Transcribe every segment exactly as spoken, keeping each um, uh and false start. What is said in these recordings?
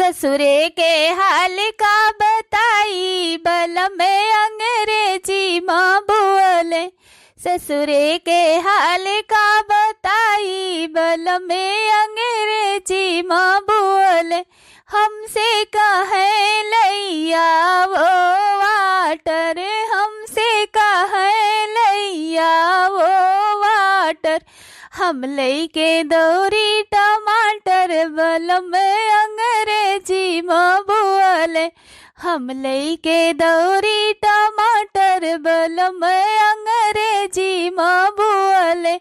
ससुरे के हाल का बताई, बलम अंग्रेजी मा बोले। ससुरे के हाल का बताई, बलम अंग्रेजी मा बोले। हमसे कहे लइया वो वाटर, हमसे कहे लइया वो वाटर। हम लइके दौरी टमाटर, बलम अंग्रेजी मा बोले। हम लइके दौरी टमाटर, बलम अंग्रेजी मा बोले।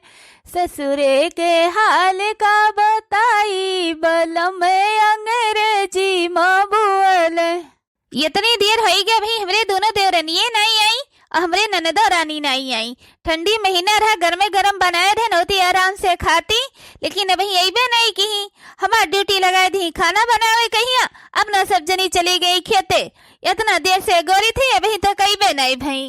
ससुरे के हाल का बताई, बलम अंग्रेजी मा बोले। इतनी देर होई गई, अभी हमरे दोनों देवरनिये नाई आई और हमरे ननदो रानी नाई आई। ठंडी महीना रहा, गरमे गरम बनाए रहे, नौती आराम से खाती, लेकिन अभी अइबे नाई की। हमार ड्यूटी लगाए दी खाना बनावे कहिया, अपना सब जनी चली गई खेते। इतना देर से गोरी थी, अभी तक अइबे नाई भई।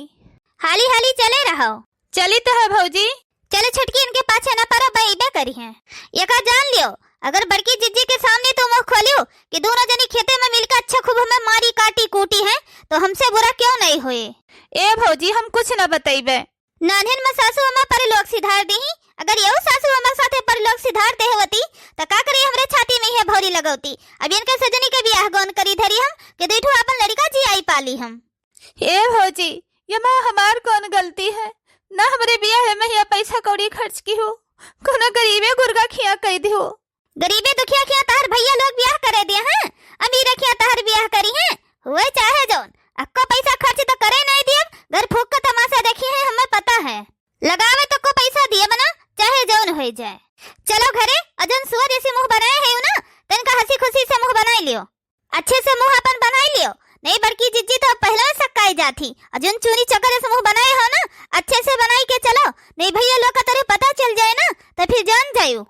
हाली हाली चले रहो। चली तो है भौजी। चलो छोटकी, इनके पाछे न पड़ो, बइबे करी हैं। एका जान लियो, अगर बड़की जिज्जी के सामने तू मुँह खोलियो कि दोनों जनी खेते में मिलकर अच्छा खूब हमें मारी, काटी, कूटी हैं, तो हमसे बुरा क्यों नहीं होए। ए भौजी, हम कुछ न बतइबे। नान्हन में सासू अम्मा परलोक सिधार दीही, अगर यहू सासू अम्मा साथे परलोक सिधार दे होती, त का करे हमरे छाती में यह भौरी लगौती। अब इनके सजनी के बियाह गौन करी धरी हम, कि दुई ठो आपन लड़िका जियाई पाली हम। ए भौजी, ये माँ हमार कौन गलती है? ना हमरे बियाह में यह पैसा कौड़ी खर्च की हो, कोनो गरीबे गुरगा खिया कई दिहो। गरीबे दुखिया खिया तहर भैया लोग बियाह करे दिए हैं, अमीर खिया तहर बियाह करी हैं, हुए चाहे जौन, अक्को पैसा खर्च तो करे नहीं दियब, घर फूक का तमाशा देखी है, हमें पता है। लगावे तो को पैसा दियब ना, चाहे जौन होई जाए। चलो घरे, अजन सुअर जैसे मुँह बनाए है ना, तनका हँसी खुशी से मुँह बनाई लियो। अच्छे से मुँह अपन बनाई लियो, नहीं बड़की जिज्जी तो पहले में सक्काई जाती। अजन चूनी चकर जैसे मुँह बनाए हो ना, अच्छे से बनाई के चलो, नहीं भैया लोग का तोरे पता चल जाए ना, तो फिर जान जायू।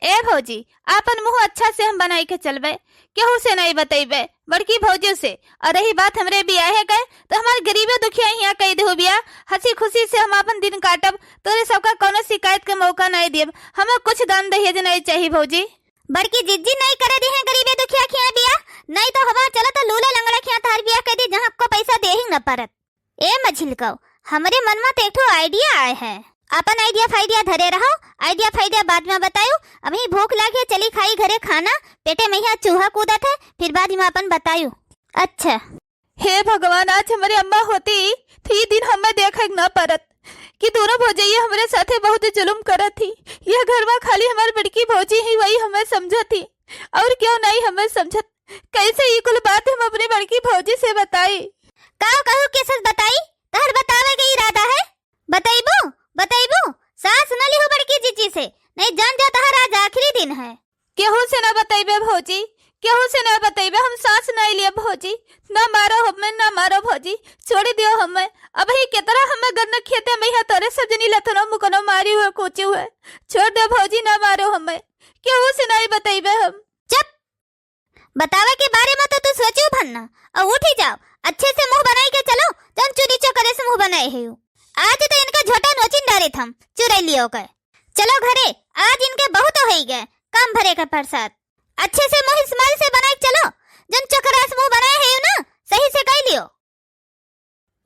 ए भौजी, आपन मुँह अच्छा से हम बनाई के चलबे, केहू से नहीं बतइबे, बड़की भौजी से। और रही बात हमरे बियाहे के, तो हमार गरीबे दुखिया हियाँ कई देहु बियाह, हँसी खुशी से हम आपन दिन काटब, तोरे सबका कौनो शिकायत के मौका नहीं देब। हमें कुछ दान दहेज नहीं चाहिए भौजी। बड़की जिज्जी नहीं करे दी हैं गरीबे दुखिया खिया बियाह, नहीं तो हमार चलो तो लूले लंगड़ा खिया तहार बियाह कई दी, जहाँ को पैसा दे ही न परत। ए मझिलकौ, हमरे मन में तो एक ठो idea आए है। अपन idea फाइडिया धरे रहो, idea फाइडिया बाद में बतायू। अभी भूख लागे, चली खाई घरे खाना, पेटे में यहाँ चूहा कूदत है, फिर बाद में अपन बतायू। अच्छा। हे भगवान, आज हमरे अम्मा होती तो ई दिन हमें देखे के ना परत कि दोनों भौजैया हमरे साथे बहुत जुलुम करत थी। यह घर में खाली हमार बड़की भौजी ही वही हमें समझत थी और क्यों नहीं हमें समझत। कैसे ई कुल बात हम अपनी बड़की भौजी से बताई? का कहू के सच बताई? तहर बतावे के इरादा है? बतैबू? बतैबू? सास न लिहू बड़की जिज्जी से, नहीं जान जा तहर आज आखिरी दिन है। केहू से ना बतैबे भौजी, केहू से ना बतैबे, हम सास नहीं लिए भौजी। ना मारो हमें, ना मारो भौजी, छोड़ दियो हमें। अब ही कितना हमें गन्ना खेते में है तोरे सब जनी लथनो मुकनो मारी हुए कूची हुए। छोड़ दे भौजी, ना मारो हमें, केहू से नहीं बतैबे हम। चुप, बतावे के बारे में तो तू सोचू भर ना, और उठी जाओ, अच्छे से मुँह बनाई के चलो, जौन चुनी चोकरे से मुँह बनाए है। आज तो इनका झोटा नोचिन डारे थम, चुरैलियो के। चलो घरे, आज इनके बहुत होई गए, काम भरे का प्रसाद। अच्छे से मुँह स्माइल से बनाई के चलो, जौन चोकरा से मुँह बनाए है ना, सही से कह लियो।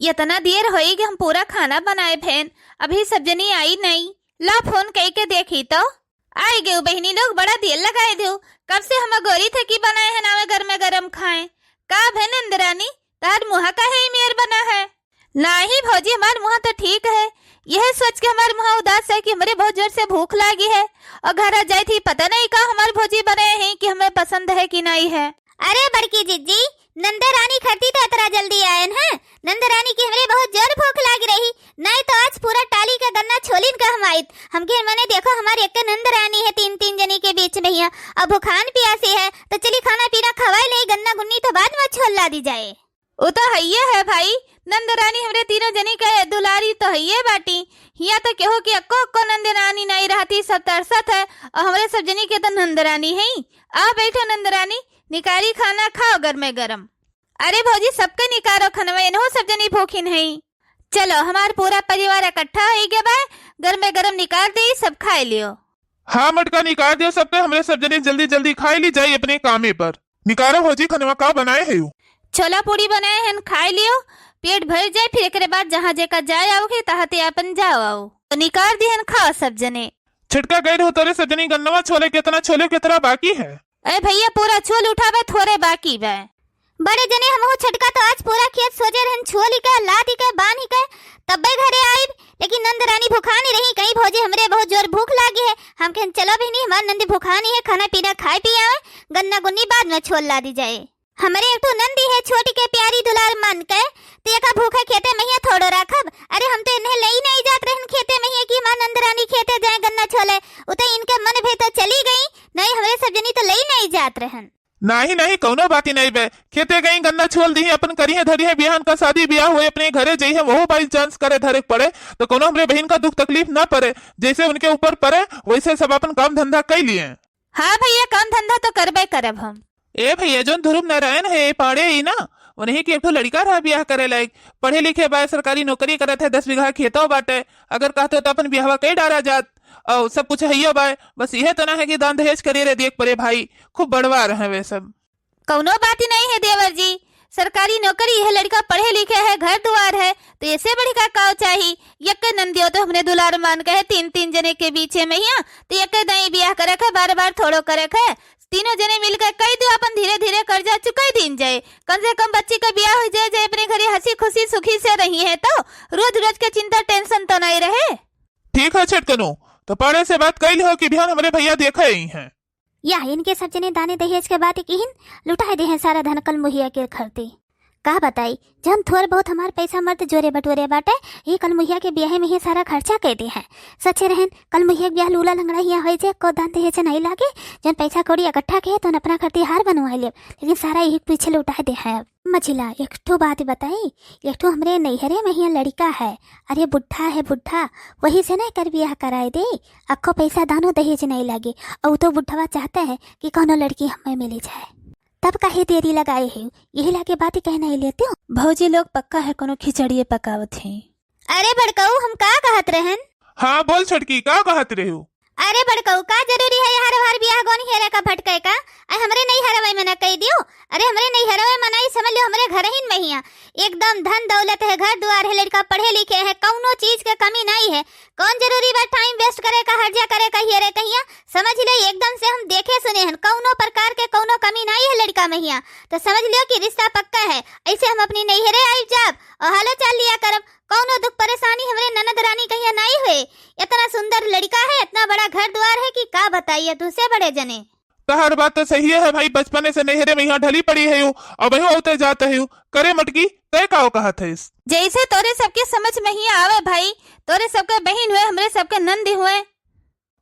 इतना देर होई कि हम पूरा खाना बनाए भेन, अभी सब जनी आई नहीं। ला फोन कई के देखी तो। आई गयो बहिनी लोग, बड़ा देर लगाए दियो। कब से हम गोरी थे कि बनाए है नावे गरमे गरम खाए। का भे नंदरानी, तार मुँह का है मेर बना है? नाही भौजी, हमार मुँह तो ठीक है। यह सोच के हमार मुँह उदास है कि हमरे बहुत जोर से भूख लागी है और घर आ जाई थी, पता नहीं का हमार भौजी बनाए हैं कि हमें पसंद है कि नहीं है। अरे बड़की जिज्जी, नंद रानी खरती तो इतना जल्दी आयन है। नंद रानी की हमरे बहुत जोर भूख लाग रही, नहीं तो आज पूरा टाली का गन्ना छोलिन का हम आइत। हमके मने देखो, हमारे एक नंद रानी है तीन तीन जनी के बीच में हिया, अब भुखान पियासी है, तो चली खाना पीना खवाए ले, गन्ना गुन्नी तो बाद में छोल ला दी जाए। वो तो हइये है भाई, नंद रानी हमरे तीनों जनी के दुलारी तो हइये बाटी। हिया तो केहू की अक्को अक्को नंद रानी नहीं रहती, सब तरसत है, और हमरे सब जनी के तो नंद रानी है। आ बैठो नंद रानी, निकारी खाना खाओ गरमे गरम। अरे भौजी, सबके निकारो खनवा, इनहू सब जनी भूखिन हई। चलो, हमार पूरा परिवार इकट्ठा होई गया बा, गरमे गरम निकार दे, सब खाए लियो। हाँ मटका, निकार दियो सबके, हमरे सब जनी जल्दी जल्दी खाए ली जाई अपने कामे पर। निकारा भौजी, खनवा का बनाए है यू? छोला पूड़ी बनाए हन, खाए लियो, पेट भर जाए, फिर एकरे बाद जहाँ जेका जाए आओगे, तहाँ ते अपन जाओ आओ। तो निकार दी हन, खाओ सब जने। छिटका गए रहो तोरे सब जनी गन्नवा छोले, कितना छोले, कितना बाकी है? ए भैया, पूरा छोल उठावे, थोरे बाकी बा। बड़े जने हमहू छटका तो आज पूरा खेत सोजे रहन, छोली के, लादी के, बांधी के, तब्बे घरे आइब। लेकिन नंद रानी भुखानी रही, कहीं भौजी हमरे बहुत जोर भूख लागी है। हम कहन चलो बहिनी, हमार नंदी भुखानी है, खाना पीना खाए पी आवे, गन्ना गुन्नी बाद में छोल लादी जाए। हमरे एक ठो नंदी है छोटी के प्यारी दुलार मान के, तो एका भूखे खेते महिया थोड़ो राखब। अरे हम तो इन्हें ले ही नहीं जात रहन खेते महिया कि हमार नंद रानी खेते जाए गन्ना छोले, उते इनके मन भे तो चली गई, नहीं हमरे सब जनी तो ले ही नहीं जात रहन। नाही, नाही, कौनो बात ही नहीं बे। खेते गई, गन्ना छोल दी, अपन करी है, धरी है, बिहान का शादी ब्याह होए, अपने घरे जई है, वहू by chance करे धरे के पड़े, तो कौनो हमरे बहिन का दुख तकलीफ ना पड़े, जैसे उनके ऊपर पड़े, वैसे सब अपन काम धंधा कई लिए। हाँ भैया, काम धंधा तो करबे करब हम। ए भैया, जौन ध्रुव नारायण है, ए पाड़े ही ना, उन्हीं के एक ठो लड़का रहा ब्याह करे लायक, पढ़े लिखे बा, सरकारी नौकरी करत है, दस बीघा खेतो बाटे, अगर कहते तो अपन ब्याहवा कई डारा जात, और सब कुछ हइयो बा, बस यह तो ना है कि दान दहेज करिए रे, देख पड़े भाई, खूब बड़वा रहे वे सब। कौनो बात ही नहीं है देवर जी, सरकारी नौकरी है, लड़का पढ़े लिखे है, घर दुआर है, तो ऐसे बढ़िका काव चाही? यक्के नंदियो तो हमने दुलार मान के है, तीन तीन जने के बीचे महिया, तो यक्के दाई ब्याह करे के, बार बार थोड़ो करे के, तीनों जने मिलके कई दो, अपन धीरे धीरे कर्जा चुकाई दीन जाए, कम से कम बच्ची का ब्याह हो जाए, जाए अपने घरे हंसी खुशी सुखी से रही है, तो रोज रोज के चिंता tension तो नहीं रहे। ठीक है छटकनो, तो पाड़े से बात कई लिहो कि बिहान हमरे भैया देखे ही हैं। या इनके सब जने दाने दहेज के बात किहिन, लुटाए दे हैं सारा धन कल मुहिया के खरते। का बताई, जौन थोर बहुत हमार पैसा मर्द जोरे बटोरे बाटे, ये कल मुहिया के ब्याहे में ही सारा खर्चा कर दे हैं। सचे रहन, कल मुहिया के ब्याह लूला लंगड़ा हिया होई जे, को दान दहेज नहीं लागे, जौन पैसा कौड़ी इकट्ठा के, तो अपना खरते हार बनवा ले, लेकिन सारा यही पीछे लुटाए दे हैं। मझिला, एक ठो बात बताई, एक ठो हमरे नैहरे में हिया लड़का है, अरे बुढ़ा है बुढ़ा, वही से ना कर ब्याह कराए दे, अक्को पैसा दानो दहेज नहीं लागे, और तो बुढ़वा चाहते हैं कि कौनो लड़की हमें मिली जाए। तब काहे देरी लगाए है, यही लागे बात ही कहना ही लेते हो। भौजी लोग पक्का है कोनो खिचड़िए पकावत है। अरे बड़कऊ, हम का कहत रहन? हाँ बोल छोटकी, का कहत रहू? अरे बड़कऊ, का जरूरी है हर हर बियाह गोन हेरे का भटके का? आई हमरे नहीं हरवाई मना कही दियो। अरे हमरे नहीं हरवाई मना ही समझ लियो, हमरे घर ही में हिया एकदम धन दौलत है, घर दुआर है, लड़का पढ़े लिखे है, कौनो चीज के कमी नहीं है। कौन जरूरी बा time waste करे का, हर्जा करे का, हेरे कहिया? समझ ले, एकदम से हम देखे सुने हन, कौनो प्रकार के कौनो कमी नहीं है लड़का में हिया। तो समझ लियो कि रिश्ता पक्का है। ऐसे हम अपनी नैहरे आई जाब और हालो चाल लिया करब, कौनो दुख परेशानी हमरे ननद रानी कहिया नहीं हुए। इतना सुंदर लड़का है, इतना बड़ा घर द्वार है कि का बताइए तुझसे बड़े जने। तहार बात तो सही है भाई, बचपने से नैहरे में यहाँ ढली पड़ी है यू, अब यू होते जाते है यू। करे मटकी, तय काओ कहत है इस? जैसे तोरे सबके समझ में ही आवे भाई, तोरे सबके बहिन हुए, हमरे सबके नंद हुए।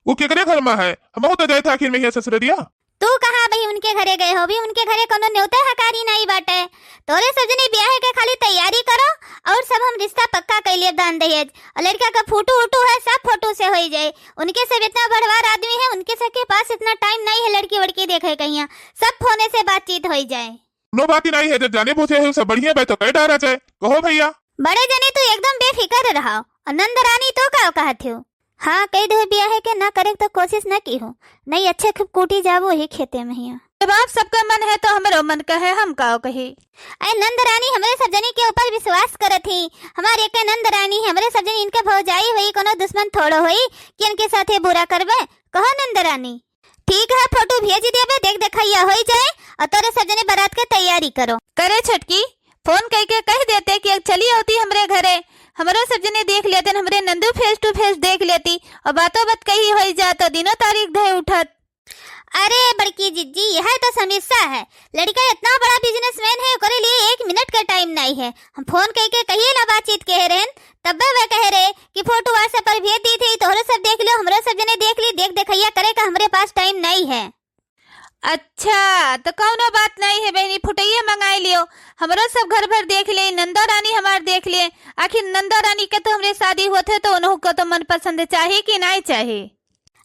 वो केकरे घर में है? हमहू तो जाए था आखिर में यहाँ ससुररिया। तू कहाँ भाई उनके घरे गए हो? भी उनके घरे कोनो न्योते हकारी नहीं बाटे। तोरे सब जने ब्याह के खाली तैयारी करो और सब हम रिश्ता पक्का कर लिए दान दहेज। और लड़का का फोटो वोटो है, सब फोटो से होई जाए। उनके सब इतना बढ़वार आदमी है, उनके सब के पास इतना time नहीं है लड़की वड़की देखे कहिया, सब फोने से बातचीत होई जाए। नो बात ही नहीं है, जब जाने बूझे है सब बढ़िया बा तो कह डारा जाए। कहो भैया। बड़े जने तू एकदम बेफिक्र रहो। और नंद रानी तो का कहत हो? हाँ, कह दे ब्याह के ना करे तो कोशिश न की हो, नहीं अच्छे खूब कूटी जाबो ही खेते में हिया। जब आप सबका मन है तो हमरो मन का है, हम काओ कही। ऐ नंद रानी हमरे सब जनी के ऊपर विश्वास करत ही। हमार एक नंद रानी हमरे सब जनी इनके भौजाई हुई, कोनो दुश्मन थोड़ो हुई कि इनके साथे बुरा करबे। कहो नंद रानी। ठीक है, फोटो भेज देबे, देख देखैया होई जाए और तोरे सब जने बारात के तैयारी करो। करे छोटकी, फोन कइके कह देते कि अब चली आवती हमरे घरे, हमरो सब जने देख लेते, हमरे नंदू face to face देख लेती और बातों बात कही होई जात, दिनों तारीख धए उठत। अरे बड़की जिज्जी, यह तो समस्या है। लड़का इतना बड़ा businessman है, ओकरे लिए एक मिनट का time नहीं है। हम फोन कइके कहिए ला बातचीत कहे रहन, तब्बे वह कहे रहे कि फोटो WhatsApp पर भेज दी थी, तोहरो सब देख लियो, हमरो सब जने देख ली, देख देखैया करे का हमरे पास time नहीं है। अच्छा, तो कौनो बात नहीं है बहनी, फुटैया मंगाई लियो, हमरो सब घर भर देख ले, नंदो रानी हमार देख ले। आखिर नंदो रानी के तो हमरे शादी होत है, तो उन्हों को तो मनपसंद चाही कि नहीं चाही?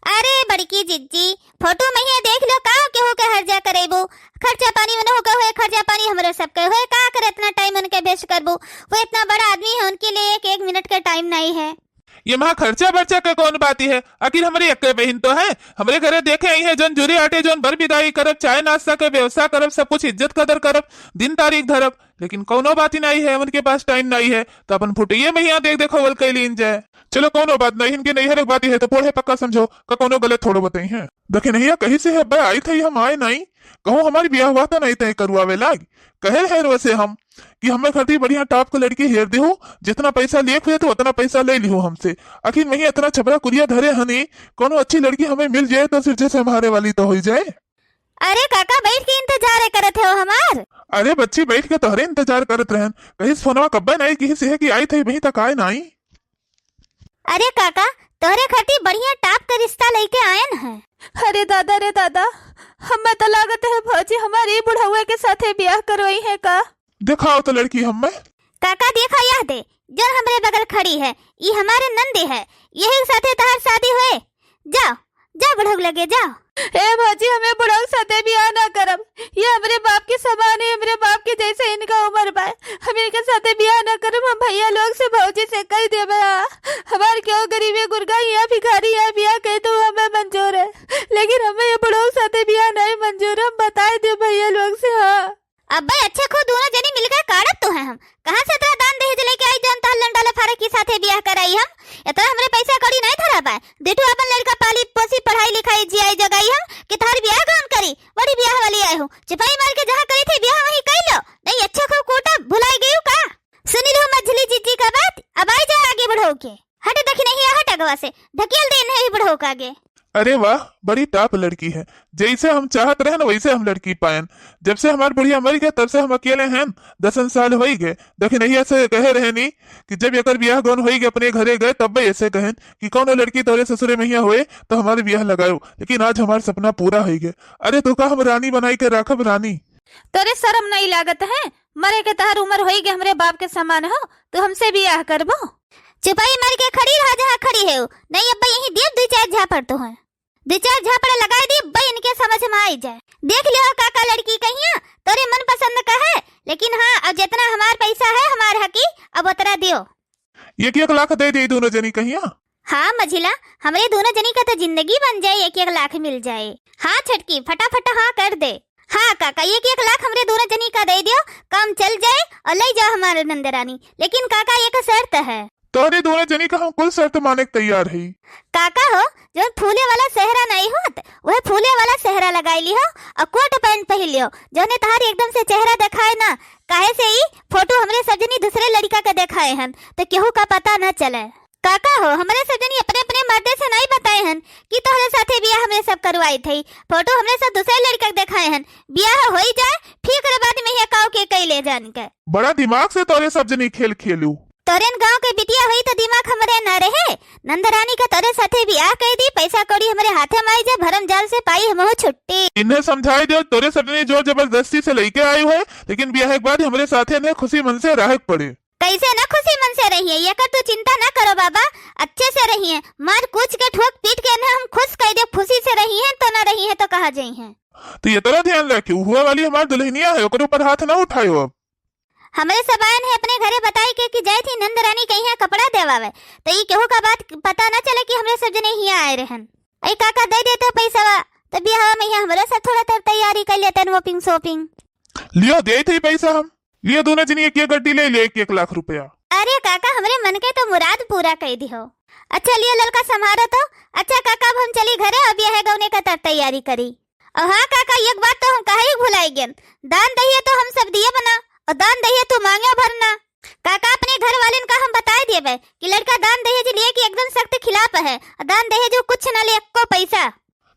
अरे बड़की जिज्जी, फोटो में ही देख लो, का केहू के हर्जा करेबू? खर्चा पानी उन्हों के होए, खर्चा पानी हमरो सब के होए, का करे इतना time उनके waste करबू? वो इतना बड़ा आदमी है, उनके लिए एक, एक मिनट के time नहीं है। ये महा खर्चा बर्चा के कौन बात ही है? आखिर हमरे एक्के बहिन तो है। हमरे घरे देखे आई है, जौन जुरे आटे, जौन बर बिदाई करब, चाय नाश्ता के व्यवस्था करब, सब कुछ इज्जत कदर करब, दिन तारीख धरब, लेकिन कौनो बात ही नहीं है, उनके पास टाइम नहीं है, तो अपन फुटइये में ही यहाँ देख देखावल कैलीन जाए। चलो कौनो बात नहीं, इनके नैहर के बात ही है, तो पढ़े पक्का समझो, का कौनो गलत थोड़ो बताई है। दखिनहिया कही से है, "बे आई थई, हम आए नहीं, कहूँ हमारी बियाह हुआ तो नहीं तय करवावे लाग।" कहे रहे वैसे हम कि हमें खातिर बढ़िया टॉप के लड़की हेर देहु, जितना पैसा लिए खुजे तो उतना पैसा ले लिहु हमसे। आखिर में ही इतना छपरा कुरिया धरे हनी, कौनो अच्छी लड़की हमें मिल जाए तो सिर से हमारे वाली तो हो जाए। अरे काका, बैठ के इंतजार करत हो हमार? अरे बच्ची, बैठ के तोहरे इंतजार करत रहन। कहिस फोनवा कब्बे नहीं किहिस है कि आई थई, वहीं तक आए नहीं। अरे काका, तोहरे खातिर बढ़िया टॉप के रिश्ता लेके आयन है। अरे दादा रे दादा, हमें तो लागत है भौजी हमारी बुढ़ौए के साथे बियाह करवाई है का? दिखाओ तो लड़की हमें। काका देखा यह दे, जौन हमरे बगल खड़ी है, ई हमारे नंदी है, यही साथे तोहर शादी होए। जाओ, जा बुढ़ऊ लगे जाओ। ए भौजी, हमें बुढ़ऊ साथे बियाह ना करब। ये हमरे बाप के समान है, हमरे बाप के जैसे इनका उम्र बा। हम इनके साथे बियाह ना करब। हम भैया लोग से, भौजी से कह देबे, आ, हमार क्यों गरीबे गुरगा या भिखारी या बियाह कह तो हमें मंजूर है, लेकिन हमें ये बुढ़ऊ साथे बियाह नहीं मंजूर। हम बताए दे भैया लोग से। हाँ। अब्बे अच्छे खो दोनों जनी मिलके काढ़ब तो है हम। कहाँ से इतना दान दहेज लेके आई जौन तोहर लंडा लफारा की साथे बियाह कराई हम? इतना हमरे पैसा कौड़ी नहीं धरा पाए। दे ठो अपन लड़का पाली पोसी पढ़ाई लिखाई जियाई जगाई हम कि तोहर बियाह कौन करी? बड़ी बियाह वाली आए हो। चुपाई मार के जहाँ करी थी बियाह वहीं कई लो। नहीं अच्छे खो कूटा भुलाई गई का? सुनी लो मझली जीजी का बात, अब आई जाए आगे बढ़ो के। हट दखिनहिया हट अगवा से, ढकेल दे इन्हें भी बढ़ो के आगे। अरे वाह, बड़ी टॉप लड़की है। जैसे हम चाहत रहन, वैसे हम लड़की पायन। जब से हमार बुढ़िया मर गया, तब से हम अकेले हैं। दसन साल होई गए। दखिनहिया से कहे रहनी कि जब एकर बियाह गौन होई गए, अपने घरे गए, तब ऐसे कहन कि कौनो लड़की तोरे ससुरे में हिया होए, तो हमारे बियाह लगायो। लेकिन आज हमार सपना पूरा होई गए। अरे, तो का हम रानी बनाई के राखब रानी? तोरे शर्म नहीं लागत है? मरे के तहर उम्र होई गए, हमरे बाप के समान हो, तू हमसे बियाह करबो? चुपाई मार के खड़ी रहा जहाँ खड़ी है। नहीं अब्बा, यहीं देब दू चार झापड़ तो है। दू चार झापड़ लगाई दी, बई इनके समझ में आई जाए। देख लियो काका, लड़की कहिया तोरे मन पसंद का है, लेकिन हाँ, अब जितना हमार पैसा है, हमार हकी, अब उतना दियो। एक एक लाख दे दे दोनों जनी कहिया। हाँ मझिला, हमरे दोनों जनी का तो जिंदगी बन जाए, एक एक लाख मिल जाए। हाँ छटकी, फटाफट हाँ कर दे। हाँ काका, एक एक लाख हमरे दोनों जनी का दे दियो, काम चल जाए और ले जाओ हमारे नंदरानी। लेकिन काका, एक शर्त है। तोहरे दोनों जनी का हम कुल शर्त माने के तैयार हई। काका हो, जौन फूले वाला सेहरा नहीं होत, वह फूले वाला सेहरा लगाई लिहो और कोट पैंट पहन लियो, जौने तहार एकदम से चेहरा दिखाए ना, काहे से ई फोटो हमरे सब जनी दूसरे लड़का के दिखाए हन, तो केहू का पता न चले। काका हो, हमरे सब जनी अपने अपने मर्दे से नहीं बताए हन कि तोहरे साथे बियाह हमरे सब करवाई थई, फोटो हमरे सब दूसरे लड़का के दिखाए हन, बियाह होई जाए, फिर ओकरे बाद में ये काऊ के कई ले जान के। बड़ा दिमाग से तोरे सब जनी खेल खेलू। तोरेन गांव के बिटिया हुई तो दिमाग हमरे न रहे। नंदरानी का तोरे साथे बियाह कई दी, पैसा कौड़ी हमरे हाथे में आई जाए, भरम जाल से पाई हमहू छुट्टी। इन्हें समझाई दो, तोरे सब जनी जोर जबरदस्ती से लेके आई हुए, लेकिन बियाह के बाद हमरे साथे ने खुशी मन से रहे के पड़े। कैसे न खुशी मन से रहिए, एकर तू चिंता न करो बाबा, अच्छे से रहिए। मार कूच के ठोक पीट के इन्हें हम खुश कई दे, खुशी से रहिए तो न रहिए तो कहा जाइए। तो ये तरह ध्यान रखियो, हुआ वाली हमार दुल्हनिया है, ओकरे ऊपर हाथ ना उठायो अब। हमरे सब आयन है अपने घरे बताई के कि जाए थी नंद रानी कहीं कपड़ा देवावे, तो ई केहू का बात पता न चले कि हमरे सब जने हिया आए रहन। ऐ काका दे दे तो पैसवा, तो बियाह में यहाँ हमरो सब थोड़ा तर तैयारी कर लेते हैं, वॉपिंग शॉपिंग। लियो दे थी पैसा हम, लियो दोनों जनी एक एक गड्डी ले लियो, एक एक लाख रुपया। अरे काका, हमरे मन के तो मुराद पूरा कर दिहो। अच्छा लियो ललका संभारो तो। अच्छा काका, अब हम चली घरे, अब यह गौने का तर तैयारी करी। और हाँ काका, एक बात तो हम कहे ही भुलाई गेन, दान दहिए तो हम सब दिए बना, और दान दहिए तू मांगे भरना। काका, अपने घर वालन का हम बताए देबे कि लड़का दान दहेज लिए कि एकदम सख्त खिलाफ है, और दान दहेज वो कुछ ना ले, एको पैसा।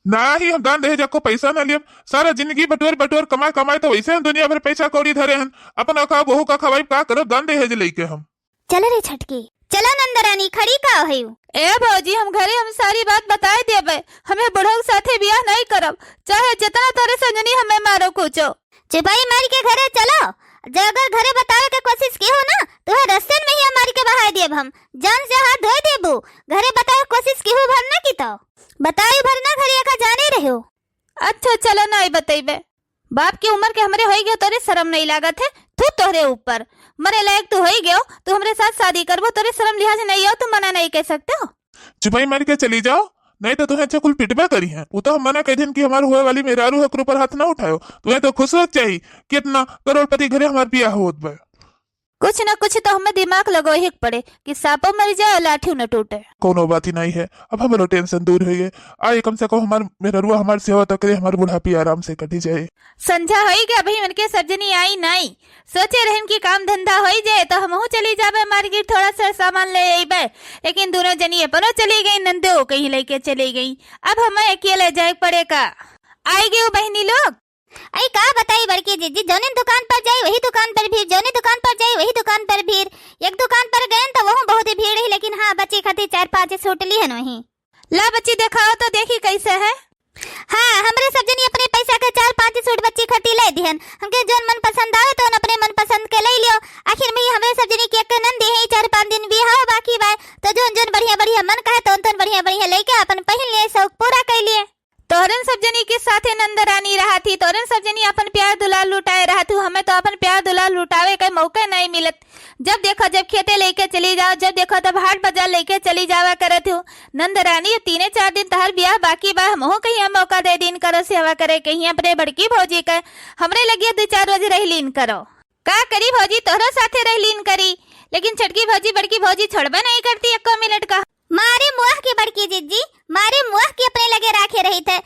ना ही हम दान दहेज एको पैसा ना लियब, सारा जिंदगी बटोर बटोर कमाए कमाए तो वैसे हम दुनिया भर पैसा कौड़ी धरे हन, अपन औकात बहू का खवाई का करब दान दहेज लेके हम। चलो रे छटकी, चलो नंदरानी, खड़ी का होयू? ए भौजी, हम घरे हम सारी बात बताए देबे, हमें बुढ़ऊ साथे बियाह नहीं करब, चाहे जितना तोरे संजनी हमें मारो कूचो। चुपाई मार के घरे चलो, जो अगर घरे बतावे के कोशिश की हो ना, तुहे रस्ते में ही मार के बहाए देब हम, जान से हाथ धोए देबू। घरे बतावे के कोशिश की हो भर ना की तो बताई भर ना घरे का जाने रहो। अच्छा चलो, नहीं बतैबे। बाप की उम्र के हमरे होई गयो, तोरे शर्म नहीं लागत है? थू, तोहरे ऊपर। मरे लायक तू होई गयो, तू हमरे साथ शादी करबो, तोरे शर्म लिहाज नहीं हो, तू मना नहीं कह सकते हो। चुपाई मार के चली जाओ, नहीं तो तुहें अच्छा कुल पिटबे करी हैं। वो तो हम मना कह दिन कि हमार हुए वाली मेहरारू है, ओकरे ऊपर हाथ ना उठायो। तुहें तो खुश हो चाहिए कि इतना करोड़पति घरे हमार बियाह होत बा। कुछ ना कुछ तो हमें दिमाग लगो ही पड़े कि सांपो मर जाए और लाठी न टूटे। कोनो बात ही नहीं है, अब हमरो टेंशन दूर होइए। आए कम से कम हमार मेहररुआ हमार सेवा तो करे, हमार बुढ़ापी आराम से कटी जाए। संझा होई गया, अभी उनके सब जनी आई नाई। सोचे रहन कि काम धंधा होई जाए तो हमहू चली जाबे मार्केट, थोड़ा सा सामान ले अइबे, लेकिन दोनों जनी अपनो चली गई, नंदो कहीं लेके चली गई। अब हमें अकेले जाए पड़े का। आई गयो बहिनी लोग। अई का बताई बड़की जिज्जी, जौने दुकान पर जाई वही दुकान पर भीड़, जौने दुकान पर जाई वही दुकान पर भीड़। एक दुकान पर गयन तो वहू बहुत ही भीड़ ही, लेकिन हाँ, बच्ची खातिर चार पाँच सूट लिहन वही। ला बच्ची देखाओ तो देखी कैसे है। हाँ, हमरे सब जनी अपने पैसा के चार पाँच सूट बच्ची खातिर ले दिहन। हमके जौन मन पसंद आवे तो अपने मन पसंद के ले लियो। आखिर में ही हमरे सब जनी के एक नंदी है, चार पाँच दिन बियाह बाकी बा, तो जौन जौन बढ़िया बढ़िया मन कहे तो उन बढ़िया बढ़िया लेके अपन पहन लिए, शौक पूरा कर लिए। तोहरन सब जनी के साथे नंद रानी रहत ही, तोहरन सब जनी अपन प्यार दुलार लुटाए रहत हू, हमें तो अपन प्यार दुलार लुटावे के मौका नहीं मिलत। जब देखो जब खेते लेके चली जाओ, जब देखो तब हाट बाजार लेके चली जावा करत हू। नंद रानी, अब तीने चार दिन तहर बियाह बाकी बा, हमहू कहीं मौका दे दीन करो सेवा करे, कहीं अपने बड़की भौजी के हमरे लगिया दो चार रोज रह लीन करो। का करी भौजी, तोहरो साथे रह लीन करी, लेकिन छोटकी भौजी बड़की भौजी छोड़बे नहीं करती एको मिनट का। मारे मुआह के बड़की जिज्जी, मारे मुआह के अपने लगे राखे रही थे।